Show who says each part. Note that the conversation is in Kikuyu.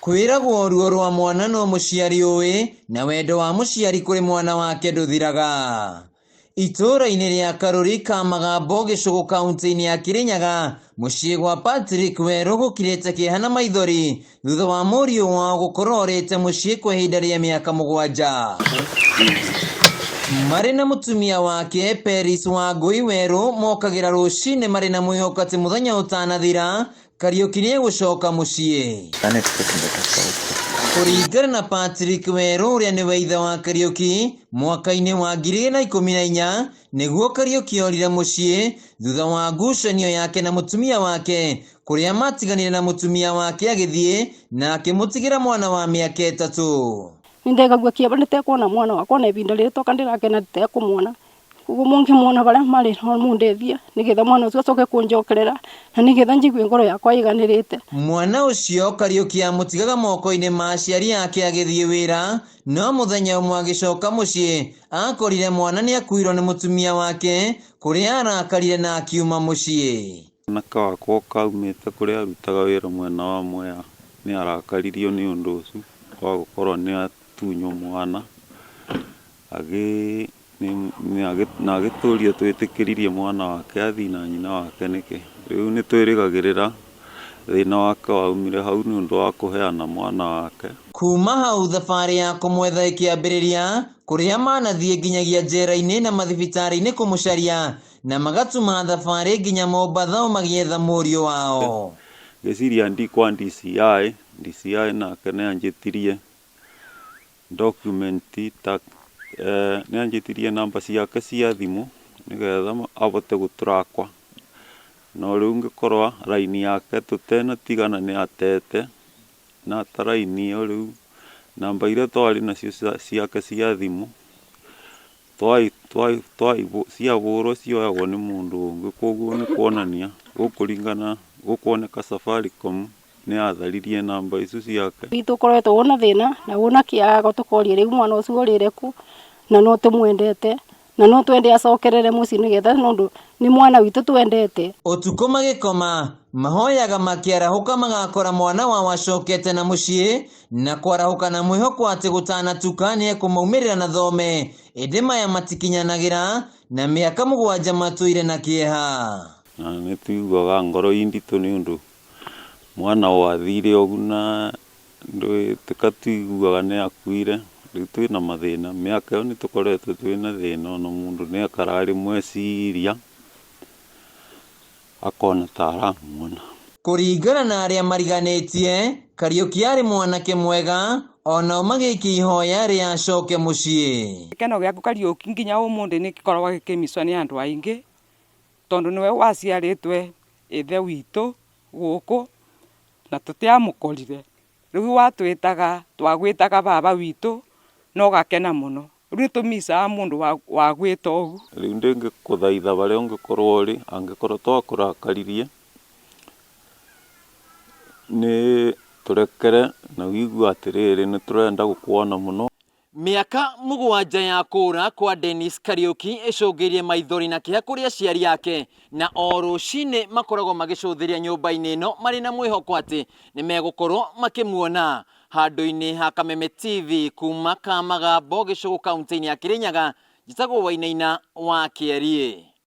Speaker 1: Kwĩragwo ruo rwa mwana no mũciari ũĩ, na wendo wa mũciari kũrĩ mwana wake ndũthiraga. Itũũra-inĩ rĩa Karũri ka Magambo Gĩcũgũ kaunti-inĩ ya Kĩrĩnyaga, mũciĩ gwa Patrick Werũ gũkirĩte kĩeha na maithori thutha wa mũriũ wao gũkorwo orĩte mũciĩ kwa ihinda rĩa mĩaka mũgwanja. Marĩ na mũtumia wake Peris Wangũi Werũ mokagĩra rũcinĩ marĩ na mwĩhoko atĩ mũthenya ũtanathira Kariũki nĩegũcoka mũciĩ. Kũringana na Patrick Werũ ũrĩa nĩwe ithe wa Kariũki, mwaka-inĩ wa 2014 nĩguo Kariũki orire mũciĩ thutha wa ngucanio yake na mũtumia wake kũrĩa matiganire na mũtumia wake agĩthiĩ na akĩmũtigĩra mwana wa mĩaka 3.
Speaker 2: Nĩndekagua kĩeva nĩtekuona mwana wakwa na ivinda rĩrĩ toka ndĩrakena nditekũmuona. Koguo mũngĩmuona barĩa marĩ no mũndeithie nĩgetha mwana ũcio acoke kũnjokerera na nĩgetha njigue ngoro yakwa ĩiganĩrĩte.
Speaker 1: Mwana ũcio Kariũki amũtigaga moko-inĩ ma aciari ake agĩthiĩ wĩra, no mũthenya ũmwe agĩcoka mũciĩ akorire mwana nĩakuirwo nĩ mũtumia wake kũrĩa arakarire na akiuma mũciĩ.
Speaker 3: Mwanake wakwa kaumĩte kũrĩa arutaga wĩra mwena wa Mwea nĩ arakaririo nĩ ũndũ ũcio wa gũkorwo nĩ atunywo mwana, na agĩtũria twĩtĩkĩririe mwana wake athiĩ na nyina wake nĩkĩ. Rĩu nĩ twĩrĩgagĩrĩra thĩna wake waumire hau nĩ ũndũ wa kũheana mwana wake.
Speaker 1: Kuma hau thabarĩ ya kũmwetha ĩkĩambĩrĩria, kũrĩa manathiĩ nginyagia njera-inĩ na mathibitarĩ-inĩ kũmũcaria, na magatuma thabarĩ nginya Mombatha o magĩetha mũriũ wao.
Speaker 3: Ngĩciria ndi kwa DCI, DCI nake nĩ anjĩtirie document ta nĩ anjĩtirie namba ciake cia thimũ nĩgetha abote gũtrakwa. No rĩu ngĩkorwo raini yake tũtenatigana nĩ atete, na ata raini ĩyo rĩu namba iria twarĩ nacio ciake cia thimũ ciahũrwo cioyagwo nĩ mũndũ ũngĩ, koguo nĩ kuonania gũkũringana gũkuoneka Safaricom nĩ yatharirie namba icio ciake.
Speaker 2: Witũ ũkoretwo wĩna thĩna na wĩna kĩago tũkoria rĩu mwana ũcio ũrĩre kũ na no tũmwendete na no twende acokerere mũciĩ nĩgetha nondũ nĩ mwana witũ twendete.
Speaker 1: Ũtukũ magĩkoma mahoyaga makĩarahũka magakora mwana wao acokete na mũciĩ na kwarahũka na mwĩhoko atĩ gũtanatuka nĩekũmaumĩrĩra na thome, ĩndĩ maya matikinyanagĩra na mĩaka 7 matũire na kĩeha.
Speaker 3: Na nĩ tuiguaga ngoro ĩ nditũ nĩ ũndũ mwana wathire ũguo na tũkatuiguaga nĩ akuire, rĩu twĩna mathĩna, mĩaka ĩyo nĩ tũkoretwo twĩna thĩna ona mũndũ nĩ aikaraga rĩmwe eciria akona ta aramuona.
Speaker 1: Kũringana na arĩa mariganĩtie, Kariũki arĩ mwanake mwega onao magĩikia ihoya rĩa acoke mũciĩ.
Speaker 4: Gĩkeno gĩaku Kariũki nginya ũmũthĩ nĩ gĩkoragwo gĩkĩmicwo nĩ andũ aingĩ tondũ nĩwe waciarĩtwe ithe witũ gũkũ na tũtiamũkorire. Rĩu watwĩtaga twagwĩtaga baba witũ na ũgakena mũno. Rĩu nĩ tũmicaga mũndũ wa gwĩta ũguo.
Speaker 3: Rĩu ndĩngĩkũthaitha barĩa ũngĩkorwo ũrĩ, angĩkorwo twakũrakaririe nĩ tũrekere na ũigue atĩrĩrĩ nĩ tũrenda gũkuona mũno.
Speaker 1: Mĩaka 7 ya kũũra kwa Dennis Kariũki ĩcũngĩirie maithori na kĩeha kũrĩ aciari ake, na o rũcinĩ makoragwo magĩcũthĩrĩria nyũmba-inĩ ĩno marĩ na mwĩhoko atĩ nĩ megũkorwo makĩmuona. Handũ-inĩ ha Kameme TV kuma Kamagambo, Gĩcũgũ, kaunti-inĩ ya Kĩrĩnyaga, njĩtagwo Wainaina wa Kĩeriĩ.